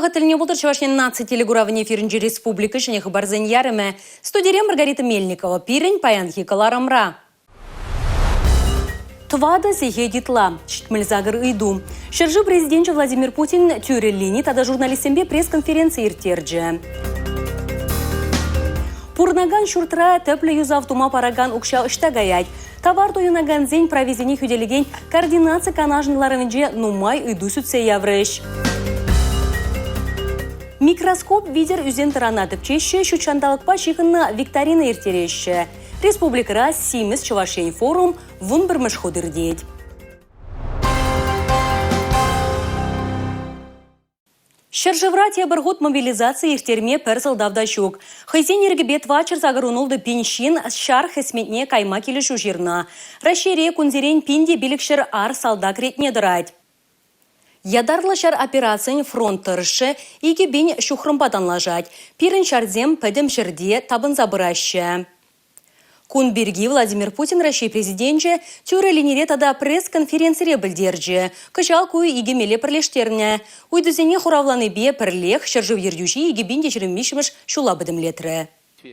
Вӑхӑт тӗлне пултӑр Чӑваш Ен наци телекуравӗн эфирӗнчи республика ҫӗнӗ хыпарсен ярӑмӗ. Студире Маргарита Мельникова. Пирӗн паянхи кӑларӑмра. Тӑватӑ сехет ытла, 78 ыйту. Ҫӗршыв президенчӗ Владимир Путин тӳрӗ лини тата журналистсемпе пресс-конференци ирттерчӗ. Пурӑнакан ҫуртра тӗплӗ юсав тума паракан укҫа ӑҫта каять? Тавар туянакансен прависене хӳтӗлекен координаци канашӗн ларӑвӗнче нумай ыйту сӳтсе яврӗҫ. Микроскоп витӗр ӳсен-тӑрана тӗпчеҫҫӗ, ҫут ҫанталӑкпа ҫыхӑннӑ викторина ирттереҫҫӗ. Республикӑра Симӗс Чӑваш Ен форум 11-мӗш хут иртет. Ҫӗршывра тепӗр хут мобилизаци ирттерме пӗр сӑлтав та ҫук. Хӑйсен ирӗкӗпе 486 пин ҫын ҫар хӗсметне кайма килӗшӳ ҫырнӑ. Раҫҫейре кунсерен 1500 ар салтак ретне тӑрать. Ятарлӑ ҫар операцийӗн фронт тӑрӑшшӗ 2000 ҫухрӑмпа танлашать. Пирӗн ҫарсем пӗтӗм ҫӗрте тапӑнса пыраҫҫӗ. Кун пирки Владимир Путин Раҫҫей Президенчӗ тӳрӗ линире тата пресс-конференцире пӗлтерчӗ. Кӑҫал ку икӗ меле пӗрлештернӗ. Ыйтусене хуравланипе пӗрлех ҫӗршыв ертӳҫи 2023 ҫула пӗтӗмлетрӗ.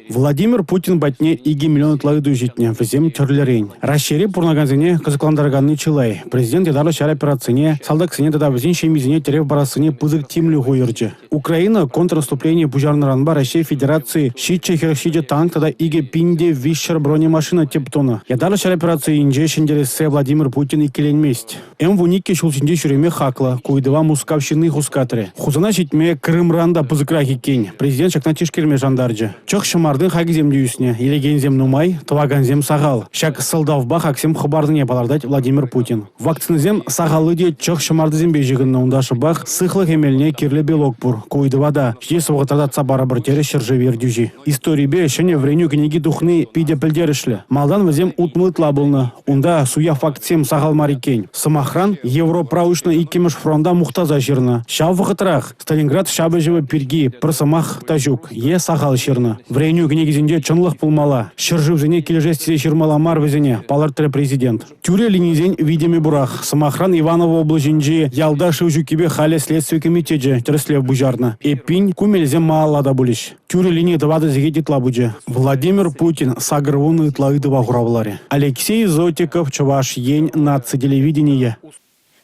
Владимир Путин патне 2 миллион ытла ыйту ҫитнӗ. Вӗсем тӗрлӗрен. Раҫҫейре пурӑнакансене кӑсӑклантараканни чылай. Президент ятарлӑ ҫар операцине, салтаксене тата вӗсен ҫемйисене тӗрев парассине пысӑк тимлӗх уйӑрчӗ. Украина контрнаступление пуҫарнӑранпа Раҫҫей Федерацийӗ 747 танк тата 2300 бронемашина тӗп тунӑ. Ятарлӑ ҫар операцийӗнче ҫӗнтерессе Владимир Путин иккӗленмест. М-12 ҫул ҫинче ҫӳреме хаклӑ. Ку ыйтӑва Мускав ҫынни хускатрӗ. Хусана ҫитме Крымран та пысӑкрах иккен. Президент ҫакна тишкерме шантарчӗ. Чӑх ҫӑмартин хакӗсем те ӳснӗ. Илекенсем нумай, тӑвакансем сахал. Ҫак сӑлтавпа хаксем хӑпарнине палӑртать Владимир Путин. Вакцинӑсем сахалли те чӑх ҫӑмартисемпе ҫыхӑннӑ. Унта шӑпах сыхлӑх эмелне кирлӗ белок пур. Ку ыйтӑва та ҫитес вӑхӑтра татса парӑпӑр терӗ ҫӗршыв ертӳҫи. Историпе ҫӗнӗ вӗренӳ кӗнеки тухни питӗ пӗлтерӗшлӗ. Малтан вӗсем 60 ытла пулнӑ. Унта суя фактсем сахал мар иккен. Сӑмахран, Европӑра уҫнӑ иккӗмӗш фронта мухтаса ҫырнӑ. Ҫав вӑхӑтрах Сталинград ҫапӑҫӑвӗ пирки пӗр сӑмах та ҫук е сахал ҫырнӑ. Вӗренӳ кӗнекисенче чӑнлӑх пулмалла, ҫӗршывсене килӗшес тесе ҫырмалла мар вӗсене, палӑртрӗ президент. Тӳрӗ линисен витӗмӗ пурах. Сӑмахран, Иваново облаҫӗнчи ялта шыв ҫуккипе халӗ Следстви комитечӗ тӗрӗслев пуҫарнӑ. Эппин, ку мелсем малалла та пулӗҫ. Тӳрӗ лини тӑватӑ сехет ытла пычӗ. Владимир Путин 80 ытла ыйтӑва хуравларӗ. Алексей Зотиков, Чӑваш Ен наци телевиденийӗ.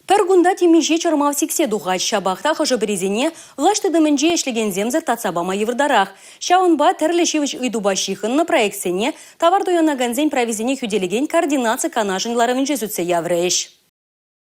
Пӗр кунта темиҫе чӑрмав сиксе тухать. Ҫапах та хӑшӗ-пӗрисене влаҫ тытӑмӗнче ӗҫлекенсемсӗр татса пама йывӑртарах. Ҫавӑнпа тӗрлӗ ҫивӗч ыйтупа ҫыхӑннӑ проектсене тавар туянакансен прависене хӳтӗлекен координаци канашӗн ларӑвӗнче сӳтсе яврӗҫ.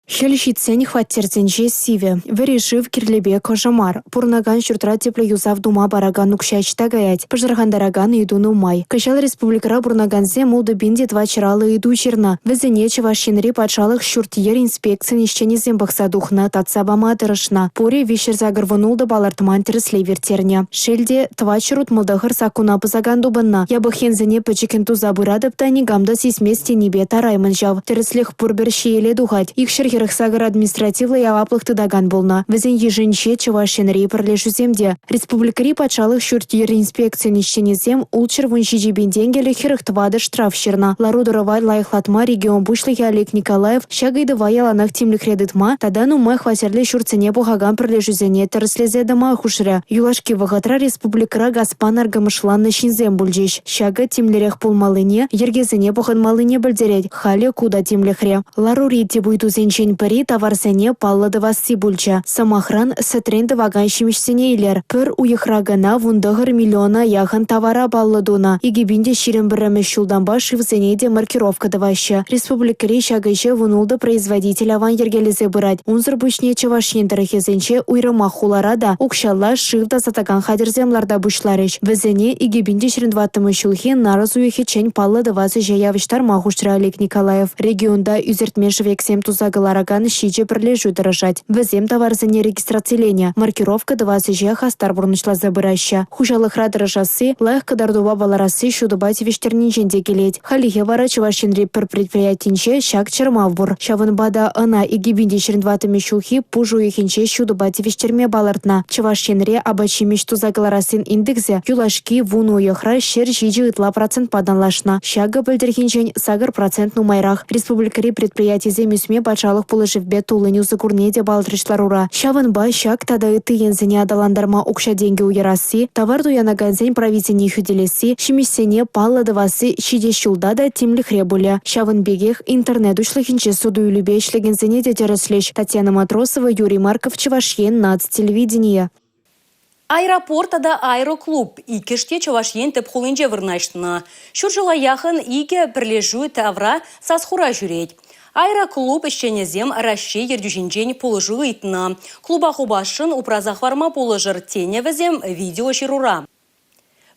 Хӗл ҫитсен хваттерсенче сивӗ. Вӗри шыв кирлӗ пек ӑшӑ мар. Пурӑнакан ҫуртра тӗплӗ юсав тума паракан укҫа ӑҫта каять? Пӑшӑрхантаракан ыйту нумай. Кӑҫал республикӑра пурӑнакансем 6450 ыйту ҫырнӑ. Вӗсене Чӑваш Енри патшалӑх ҫурт-йӗр инспекцийӗн ӗҫченӗсем пӑхса тухнӑ, татса пама тӑрӑшнӑ. Пурӗ 386 палӑртман тӗрӗслев ирттернӗ. Шел те, 469 саккуна пӑсакан тупӑннӑ. Япӑх енсене пӗчӗккӗн туса пыратӑп та никам та сисмест тенипе тараймӑн ҫав. Тӗрӗслӗх пурпӗр ҫиеле тухать. 248 административлӑ яваплӑх тытакан пулнӑ. Вӗсен йышӗнче Чӑваш Енри пӗрлешӳсем те. Республикӑри патшалӑх ҫурт-йӗр инспекцийӗн ӗҫченӗсем 617 пин тенкӗлӗх 44 штраф ҫырнӑ. Лару-тӑрӑва лайӑхлатма регион пуҫлӑхӗ Олег Николаев ҫак ыйтӑва яланах тимлӗхре тытма тата нумай хваттерлӗ ҫуртсене пӑхакан пӗрлешӳсене тӗрӗслесе тӑма хушрӗ. Юлашки вӑхӑтра республикӑра газпа наркӑмӑшланнӑ ҫынсем пулчӗҫ. Ҫакӑ тимлӗрех пулмаллине, йӗркесене пӑхӑнмаллине пӗлтерет. Халӗ ку та тимлӗхре. Ларури тӗп ыйтусенчен пӗри таварсене паллӑ тӑвасси пулчӗ. Сӑмахран, сӗтрен тӑвакан ҫимӗҫсене илер. Пӗр уйӑхра кӑна 19 миллиона яхӑн тавара паллӑ тунӑ. 2021-мӗш ҫултанпа шывсене те маркировка тӑваҫҫӗ. Республикӑри ҫак ӗҫе 16 производитель аван йӗркелесе пырать. Унсӑр пуҫне Чӑваш Ен тӑрӑхӗсенче, уйрӑмах хулара та, укҫалла шыв тасатакан хатӗрсем ларта пуҫларӗҫ. Вӗсене 2024 ҫулхи нарӑс уйӑхӗччен паллӑ тӑвас ӗҫе явӑҫтарма хушрӗ Олег Николаев. Регионта ӳсӗртме шӗвексем туса кӑларакан ҫичӗ пӗрлешӳ тӑрӑшать. Вӗсем таварсене регистрациленӗ, маркировка тӑвас ӗҫе хастар пурнӑҫласа пыраҫҫӗ. Хуҫалӑхра тӑрӑшасси, лайӑх кӑтартупа палӑрасси ҫутӑпа тивӗҫтернинчен те килет. Хальлӗхе вара Чӑваш Енри пӗр предприятинче ҫак чӑрмав пур. Ҫавӑнпа та ӑна 2024 ҫулхи пуш уйӑхӗнче ҫутӑпа тивӗҫтерме палӑртнӑ. Чӑваш Енре апат-ҫимӗҫ туса кӑларассин индексӗ юлашки вунӑ уйӑхра 107 ытла процентпа танлашнӑ. Ҫакӑ пӗлтӗрхинчен 8 процент нумайрах. Республикӑри предприятисем ӳсме патшалӑх патшалӑх пулӑшӑвӗпе туллин усӑ курнине те палӑртрӗҫ ларура. Ҫавӑнпа ҫак тата ытти енсене аталантарма укҫа-тенкӗ уйӑрасси, тавар туянакансен прависене хӳтӗлесси, ҫимӗҫсене паллӑ тӑвасси ҫитес ҫулта та тимлӗхре пулӗ. Ҫавӑн пекех интернет уҫлӑхӗнче суту-илӳпе ӗҫлекенсене те тӗрӗслӗҫ. Татьяна Матросова, Юрий Марков, Чӑваш Ен наци телевиденийӗ. Аэропорт тата аэроклуб иккӗш те Чӑваш Ен тӗп хулинче вырнаҫнӑ. Ҫур ҫула яхӑн икӗ пӗрлешӳ тавра сас-хура ҫӳрет. Аэроклуб ӗҫченӗсем Раҫҫей ертӳҫинчен пулӑшу ыйтнӑ. Клуба хупасшӑн упраса хӑварма пулӑшӑр, тенӗ вӗсем видеоҫырура.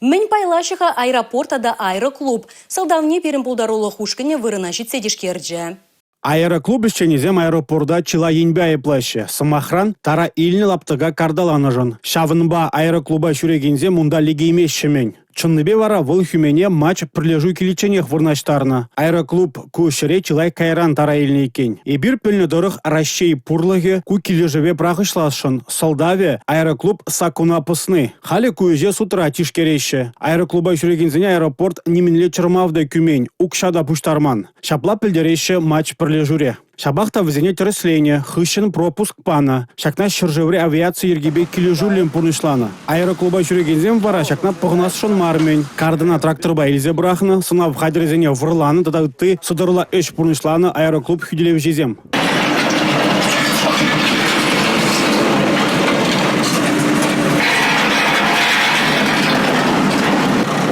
Мӗн пайлаҫҫӗ-ха аэропорт тата аэроклуб? Сӑлтавне пирӗн пултарулӑх ушкӑнӗ вырӑна ҫитсе тишкерчӗ. Аэроклуб ӗҫченӗсем аэропорта чылай енпе айӑплаҫҫӗ. Сӑмахран, тара илнӗ лаптӑка карталанӑшӑн. Ҫавӑнпа аэроклуба ҫӳрекенсем унта лекеймеҫҫӗ-мӗн. Чӑннипе вара вӑл хӳмене МАЧ пӗрлешӳ киличченех вырнаҫтарнӑ. Аэроклуб ку ҫӗре чылай кайран тара илнӗ иккен. Эпир пӗлнӗ тӑрӑх, Раҫҫей пурлӑхӗ ку килӗшӗве пӑрахӑҫласшӑн. Сӑлтавӗ – аэроклуб саккуна пӑсни. Халӗ ку ӗҫе судра тишкереҫҫӗ. Аэроклуба ҫӳрекенсене аэропорт нимӗнле чӑрмав та кӳмен, укҫа та пуҫтарман. Ҫапла пӗлтереҫҫӗ матч пӗрлешӳре. Ҫапах та вӗсене тӗрӗсленӗ, хыҫҫӑн пропуск панӑ. Ҫакна ҫӗршыври авиаци йӗркипе килӗшӳллӗн пурнӑҫланӑ. Аэроклуба ҫӳрекенсем вара ҫакна пӑхӑнасшӑн мар-мӗн. Картана тракторпа илсе пӑрахнӑ, сӑнав хатӗрӗсене вӑрланӑ тата ытти сӑтӑрла ӗҫ пурнӑҫланӑ аэроклуб хӳтӗлевҫисем.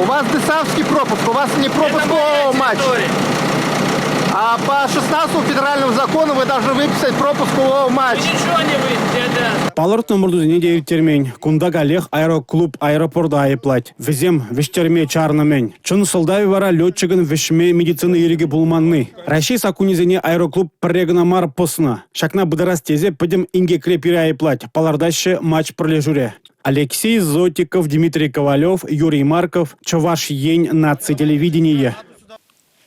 У вас ДСАВский пропуск, у вас не пропуск ООО «Матч». А по 16 федеральному закону вы должны выписать пропуск ООО «Матч». Ничего не выйдет. Палӑртнӑ ӑмӑртусене те ирттермен. Кунта каллех аэроклуб аэропорта айӑплать. Вӗсем вӗҫтерме чарнӑ-мӗн. Чӑн сӑлтавӗ вара летчикӑн вӗҫме медицина ирӗкӗ пулманни. Раҫҫей саккунӗсене аэроклуб пӗрре кӑна мар пӑснӑ. Ҫакна пытарас тесе пӗтӗм инкекре пире айӑплать, палӑртаҫҫӗ «Матч» пӗрлешӳре. Алексей Зотиков, Дмитрий Ковалев, Юрий Марков, Чӑваш Ен наци телевиденийӗ.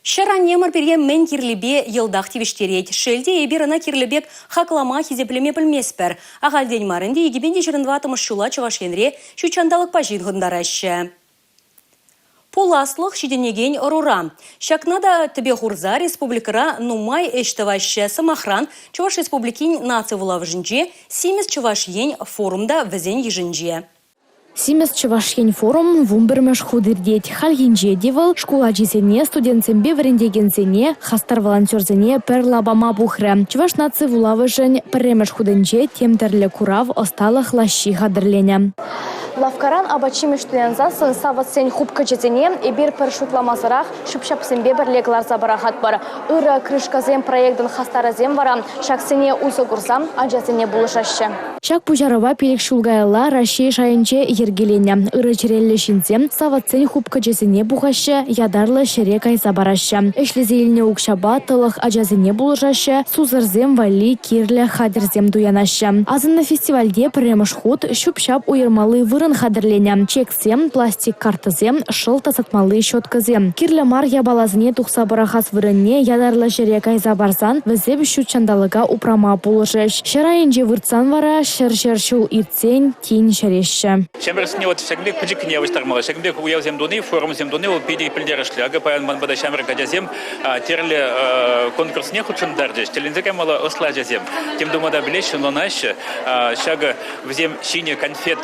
Ҫӗр-аннемӗр пире мӗн кирлипе йӑлтах тивӗҫтерет. Шел те, эпир ӑна кирлӗ пек хаклама, хисеплеме пӗлместпӗр. Ахальтен мар ӗнтӗ 2024 ҫула Чӑваш Енре ҫут ҫанталӑкпа ҫыхӑнтараҫҫӗ. Пуласлӑх ҫитӗнекен ӑрура. Ҫакна та тӗпе хурса республикӑра нумай ӗҫ тӑваҫҫӗ. Сӑмахран, Чӑваш Республикин наци вулавӑшӗнче «Симӗс Чӑваш Ен» форум та вӗсен йышӗнче. «Симӗс Чӑваш Ен» форум 11-мӗш хут иртет. Хальхинче те вӑл шкул ачисене, студентсемпе вӗрентекенсене, хастар волонтерсене пӗр лапама пухрӗ. Чӑваш наци вулавӑшӗн пӗрремӗш хутӗнче тем тӗрлӗ курав, ӑсталӑх лаҫҫи хатӗрленӗ. Лавккаран апат-ҫимӗҫ туянсассӑн савӑтсен хупкӑчӗсене эпир пӗр шутламасӑрах ҫӳп-ҫапсемпе пӗрле кӑларса пӑрахатпӑр. Ырӑ крышкӑсем проектӑн хастарӗсем вара ҫаксене усӑ курса ачасене пулӑшаҫҫӗ. Ҫак пуҫарӑва 5 ҫул каялла Раҫҫей шайӗнче йӗркеленӗ. Ырӑ чӗреллӗ ҫынсем савӑтсен хупкӑчӗсене пухаҫҫӗ, ятарлӑ ҫӗре кайса параҫҫӗ. Ӗҫлесе илнӗ укҫапа тӑлӑх ачасене пулӑшаҫҫӗ, сусӑрсем валли кирлӗ хатӗрсем туянаҫҫӗ. Асӑннӑ фестивальте пӗрремӗш хут ҫӳп-ҫап уйӑрмалли вырӑн хатӗрленӗ. Чексем, пластик карттӑсем, шӑл тасатмалли щеткӑсем. Кирлӗ мар япаласене тухса пӑрахас вырӑнне ятарлӑ ҫӗре кайса парсан вӗсем ҫут ҫанталӑка упрама пулӑшӗҫ. Ҫӗр айӗнче выртсан вара ҫӗр-ҫӗр ҫул иртсен тин ҫӗреҫҫӗ. Ҫамрӑксене вот ҫакӑн пек пӗчӗккӗн явӑҫтармалла. Ҫакӑн пек уявсем туни, форумсем туни вӑл питӗ пӗлтерӗшлӗ. Акӑ паян ман пата ҫамрӑк ачасем тӗрлӗ конкурсне хутшӑнтарчӗҫ. Тӗлӗнсе каймалла ӑслӑ ачасем. Тем тума та пӗлеҫҫӗ, ӑнланаҫҫӗ. Ҫакӑ вӗсем ҫинӗ конфет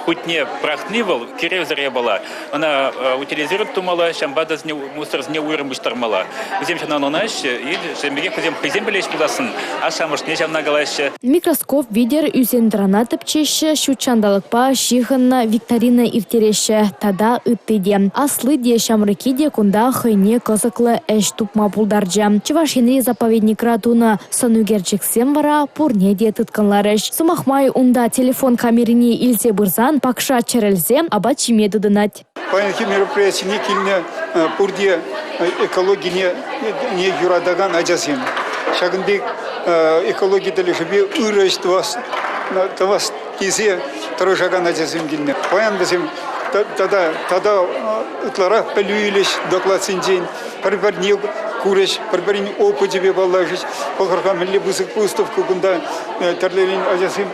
хутне пӑрахни вӑл киревсӗр япала. Ӑна утилизировать тумалла, ҫавӑнпа та мусорсене уйрӑм пуҫтармалла. Вӗсем ҫавна ӑнланаҫҫӗ и ҫавӑн пекех вӗсем хӑйсем пӗлеҫ пулсассӑн ашшӗ-амӑшне ҫавна калаҫҫӗ. Микроскоп витӗр ӳсен-тӑрана тӗпчеҫҫӗ, ҫут ҫанталӑкпа ҫыхӑннӑ викторина ирттереҫҫӗ тата ытти те. Асли те, ҫамрӑкки те кунта хӑйне кӑсӑклӑ ӗҫ тупма пултарчӗ. Чӑваш Енри заповедникра тунӑ сӑн ӳкерчӗксем вара пурне те тыткӑнларӗҫ. Сӑмах май, унта телефон камерине илсе пырсан пакша чӗрӗлсе апат ҫиме тытӑнать. Паянхи мероприятине килнӗ пурте экологине юратакан ачасем. Ҫакӑн пек экологи тӗлӗшӗпе ырӑ ӗҫ тӑвас тесе тӑрӑшакан ачасем килнӗ. Паян вӗсем тата ытларах пӗлӳ илӗҫ докладсенчен, пӗр-пӗрне курӗҫ, пӗр-пӗрин опычӗпе паллашӗҫ. Пӑхӑр-ха, мӗнле пысӑк выставка кунта тӗрлӗрен ачасем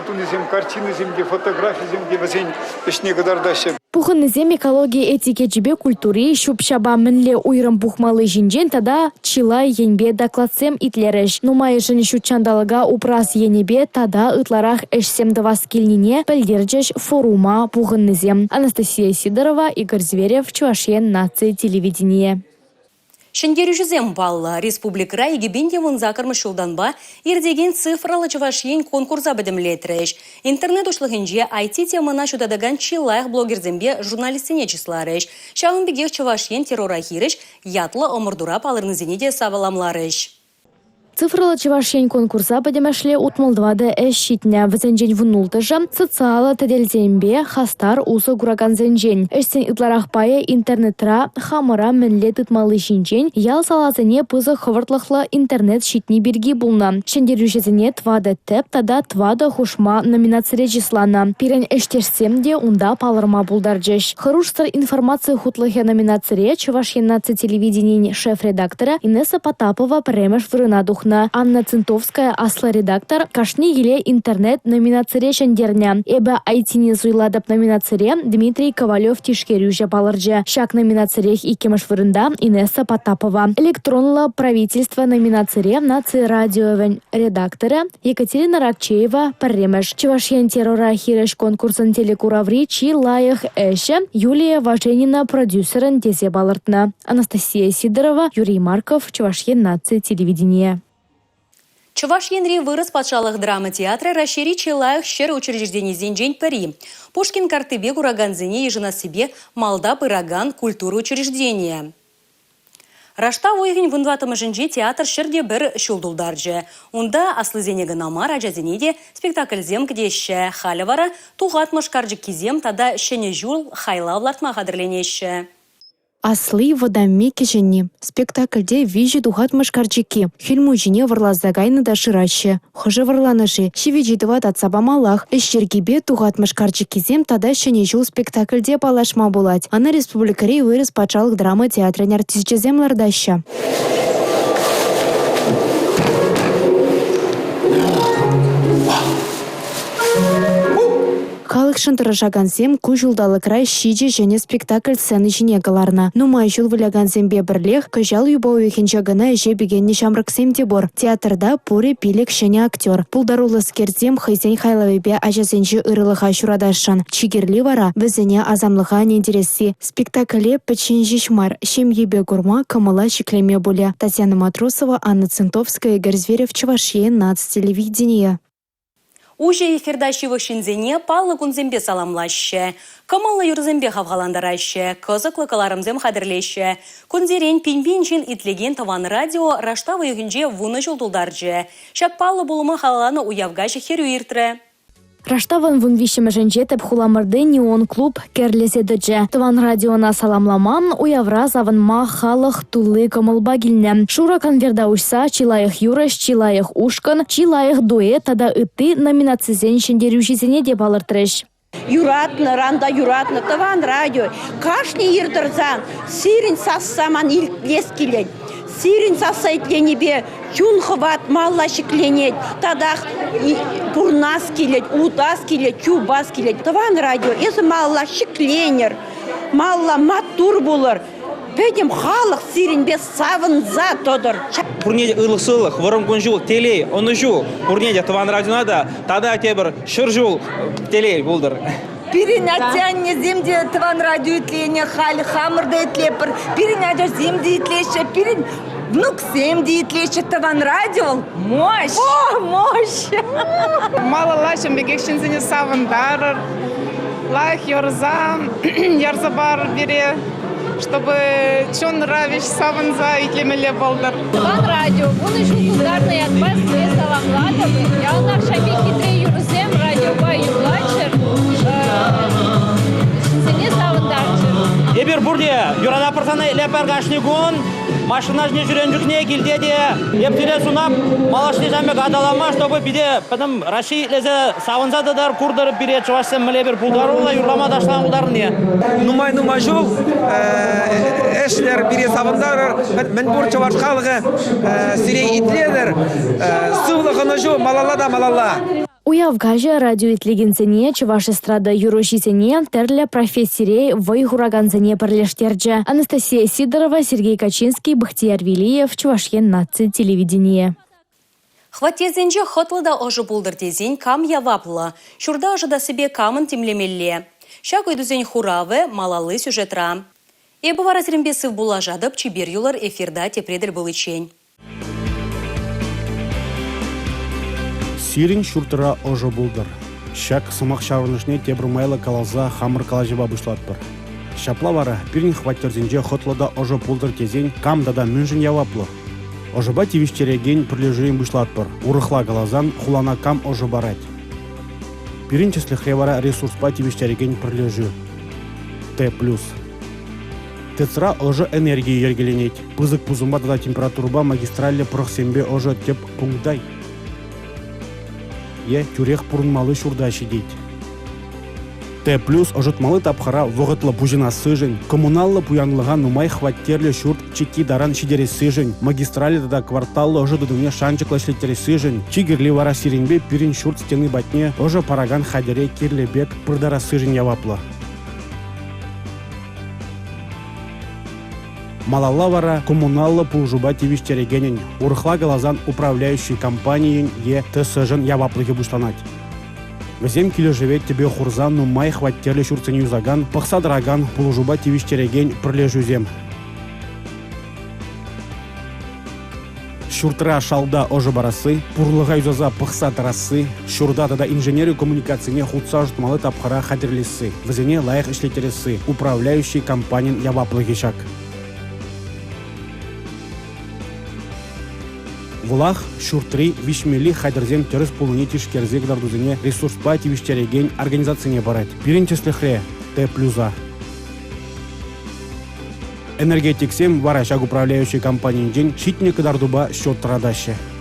тунисем, картинӑсем те, фотографисем те вӗсен ӗҫне кӑтартаҫҫӗ. Пухӑннисем экологи этикечӗпе культури, ҫӳп-ҫапа мӗнле уйрӑм пухмалли ҫинчен тата чылай енпе докладсем итлерӗҫ. Нумайӑшӗн ҫут ҫанталӑка упрас енӗпе тата ытларах ӗҫсем тӑвас килнине пӗлтерчӗҫ форума пухӑннисем. Анастасия Сидорова, Игорь Зверев, Чӑваш Ен наци телевиденийӗ. Ҫӗнтерӳҫӗсем паллӑ. Республикӑра 2018-мӗш ҫултанпа иртекен «Цифрӑллӑ Чӑваш Ен» конкурса пӗтӗмлетрӗҫ. Интернет уҫлӑхӗнче IT-темӑна ҫутатакан чи лайӑх блогерсемпе журналистсене чысларӗҫ. Ҫавӑн пекех Чӑваш Ен террора хирӗҫ ятлӑ ӑмӑртура палӑрнисене те савӑламларӗҫ. Цифрӑллӑ Чӑваш Ен конкурса пӗтӗмӗшле 64 ӗҫ ҫитнӗ. Вӗсенчен 16-шӗ социаллӑ тетелсемпе хастар усӑ куракансенчен. Ӗҫсен ытларах пайӗ интернетра хамӑра мӗнле тытмалли ҫинчен, ял-саласене пысӑк хӑвӑртлӑхлӑ интернет ҫитни пирки пулнӑ. Ҫӗнтерӳҫӗсене тӑватӑ тӗп тата тӑватӑ хушма номинацире чысланӑ. Пирӗн ӗҫтешсем те унта палӑрма пултарчӗҫ. Хӑрушсӑр информаци хутлӑхӗ номинацире Чӑваш Ен наци телевиденийӗн шеф-редакторӗ Инесса Потапова пӗрремӗш вырӑна тухнӑ. Анна Цинтовская аслӑ редактор кашни киле интернет номинацире ҫӗнтернӗ. «Эпӗ IT-не суйлатӑп» номинацире Дмитрий Ковалев тишкерӳҫӗ палӑрчӗ. Ҫак номинацирех иккӗмӗш вырӑнта Инесса Потапова. «Электронлӑ правительство» номинацире наци радиовӗн редакторӗ Екатерина Ракчеева пӗрремӗш. Чӑваш Ен террора хирӗҫ конкурсӑн телекураври чи лайӑх ӗҫӗ Юлия Важенина продюсерӑн тесе палӑртнӑ. Анастасия Сидорова, Юрий Марков, Чӑваш Ен наци телевиденийӗ. Чӑваш Енри Вырӑс патшалӑх драма театрӗ Раҫҫейри чи лайӑх ҫӗр учрежденисенчен пӗри. Пушкин карттипе куракансене йышӑнассипе малта пыракан культура учрежденийӗ. Раштав уйӑхӗн вунтӑваттӑмӗшӗнче театр ҫӗрте пӗр ҫул тултарчӗ. Унта аслисене кӑна мар, ачасене те спектакльсем кӗтеҫҫӗ. Халӗ вара тухатмӑш карчӑккисем тата Ҫӗнӗ ҫул хайлав лартма хатӗрленеҫҫӗ. Асли, вӑтамми, кӗҫӗнни. Спектакльте виҫӗ тухатмӑш карчӑкки. Хӗл Мучине вӑрласа кайнӑ та шыраҫҫӗ. Хӑшӗ вӑрланӑ-ши? Ҫивӗч ыйтӑва татса памаллах. Ӗҫ йӗркипе тухатмӑш карчӑккисем тата Ҫӗнӗ ҫул спектакльте паллашма пулать. Ӑна республикӑри Вырӑс патшалӑх драма театрӗн артисчӗсем лартаҫҫӗ. Халӑхшӑн тӑрӑшакансем ку ҫулталӑкра ҫичӗ ҫӗнӗ спектакль сцена ҫине кӑларнӑ. Нумай ҫул вылякансемпе пӗрлех кӑҫал юпа уйӑхӗнче кӑна ӗҫе пикеннӗ ҫамрӑксем те пур. Театрта пурӗ пилӗк ҫӗнӗ актер. Пултаруллӑскерсем хӑйсен хайлавӗпе ачасенчи ырӑлӑха ҫуратасшӑн. Чи кирли вара – вӗсене асамлӑха ӗнентересси. Спектакле пӗччен ҫеҫ мар, ҫемьепе курма, кӑмӑла ҫӗклеме пулӗ. Татьяна Матросова, Анна Цинтовская, Игорь Зверев, Чӑваш Ен наци телевиденийӗ. Уҫӑ эфирта ҫывӑх ҫынсене паллӑ кунсемпе саламлаҫҫӗ, кӑмӑллӑ юрӑсемпе хавхалантараҫҫӗ, кӑсӑклӑ кӑларӑмсем хатӗрлеҫҫӗ. Кунсерен пин-пин ҫын итлекен Тӑван радио раштав уйӑхӗнче 10 ҫул тултарчӗ. Ҫак паллӑ пулӑма халалланӑ уяв каҫӗ хӗрӳ иртрӗ. Раштавӑн 13-мӗшӗнче тӗп хуламӑрти «Неон» клуб кӗрлесе тӑчӗ. Тӑван радиона саламлама, уявра савӑнма халӑх тулли кӑмӑлпа килнӗ. Шурӑ конверта уҫса чи лайӑх юрӑҫ, чи лайӑх ушкӑн, чи лайӑх дуэт тата ытти номинацисен ҫӗнтерӳҫисене те палӑртрӗҫ. Юратнӑран та юратнӑ тӑван радио кашни ир тӑрсан сирӗн сасса ман илтес килет. Сирӗн сасса итленипе чун хӑват малла ҫӗкленет, татах пурӑнас килет, утас килет, чупас килет. Тӑван радио, эсӗ малалла ҫӗкленӗр, малалла маттур пулӑр. Пӗтӗм халӑх сирӗнпе савӑнса тӑтӑр. Пурне те ырлӑх-сывлӑх, вӑрӑм кун-ҫул, телей, ӑнӑҫу. Пурне те тӑван радиона та тата тепӗр 100 ҫул телей пултӑр. Пирӗн атте-аннесем те тӑван радио итленӗ, халь хамӑр та итлетпӗр. Пирӗн ачасем те итлеҫҫӗ, пирӗн внуксем те итлеҫҫӗ. Тӑван радио мощь! О, мощь! Малалла ҫын пекех ҫынсене савӑнтарӑр, лайӑх юрӑсам ярса парӑр пире, чтобы чунра веҫ савӑнса итлемелле пултӑр. Тӑван радио 10 ҫул тултарнӑ ятпа сире саламлатӑп. Яланах ҫак пек хитре юрӑсем радиопа юрлаччӑр, ҫынсене савӑнтарччӑр. Эпир пурте юрататпӑр сана итлетпӗр кашни кун. Машина ҫине ҫӳренӗ чухне килте те эп сире сунап малашне ҫавӑн пек аталанма, чтобы пире пӗтӗм Раҫҫей итлесе савӑнса тӑтӑр, куртӑр пире чӑвашсем мӗнле эпир пултаруллӑ юрлама ташлама пултарнине. Нумай-нумай ҫул ӗҫлӗр, пире савӑнтарӑр, мӗнпур чӑваш халӑхӗ сире итлетӗр. Сывлӑх, ӑнӑҫу малалла та малалла. Уяв каҫӗ радио итлекенсене, чӑваш эстрада юрӑҫисене, тӗрлӗ профессире вӑй хуракансене пӗрлештерчӗ. Анастасия Сидорова, Сергей Качинский, Бахтияр Велиев, Чӑваш Ен наци телевиденийӗ. Хваттерсенче хӑтлӑ та ӑшӑ пултӑр тесен кам яваплӑ? Ҫурта ӑшӑтассипе камӑн тимлемелле? Ҫак ыйтусен хуравӗ малалли сюжетра. Эпӗ вара сирӗнпе сывпуллашатӑп, чипер юлӑр эфирта тепре тӗл пуличчен. Сирӗн ҫуртра ӑшӑ пултӑр. Ҫак сӑмах ҫаврӑнӑшне тепӗр майлӑ каласа хамӑр калаҫӑва пуҫлатпӑр. Ҫапла вара пирӗн хваттерсенче хӑтлӑ та ӑшӑ пултӑр тесен кам тата мӗншӗн яваплӑ? Ӑшӑпа тивӗҫтерекен пӗрлешӳрен пуҫлатпӑр. Урӑхла каласан, хулана кам ӑшӑ парать? Пирӗн тӗслӗхре вара ресурспа тивӗҫтерекен пӗрлешӳ. Т+. ТЭЦра ӑшӑ энергийӗ йӗркеленет. Пысӑк пусӑмпа тата температурӑпа магистральлӗ пӑрӑхсемпе ӑшӑ тӗп пункта е тӳрех пурӑнмалли ҫурта ҫитет. Т плюс ӑшӑтмалли тапхӑра вӑхӑтлӑ пуҫӑнассишӗн, коммуналлӑ пуянлӑха нумай хваттерлӗ ҫурт чикки таран ҫитерессишӗн, магистраллӗ тата кварталлӑ ӑшӑ тытӑмне шанчӑклӑ ӗҫлеттерессишӗн, чи кирли вара сирӗнпе пирӗн ҫурт стени патне ӑшӑ паракан хатӗре кирлӗ пек пыртарассишӗн яваплӑ. Малалла вара коммуналлӑ пулӑшупа тивӗҫтерекенӗн, урӑхла каласан управляющи компанийӗн е ТСЖӑн яваплӑхӗ пуҫланать. Вӗсем килӗшӗве тӗпе хурса нумай хваттерлӗ ҫуртсене юсакан, пӑхса тӑракан, пулӑшупа тивӗҫтерекен пӗрлешӳсем. Ҫуртра шалта ӑшӑ парасси, пурлӑха юсаса пӑхса тӑрасси, ҫурта тата инженери коммуникацине хутса ӑшӑтмалли тапхӑра хатӗрлесси, вӗсене лайӑх ӗҫлеттересси управляющи компанин яваплӑхӗ ҫак. Вӑлах ҫуртри виҫмелли хатӗрсем тӗрӗс пулнине тишкерсе кӑтартусене ресурспа тивӗҫтерекен организацине парать. Пирӗн тӗслӗхре Т плюса. Энергетиксем вара ҫак управляющи компанинчен ҫитнӗ кӑтартупа счет тӑратаҫҫӗ.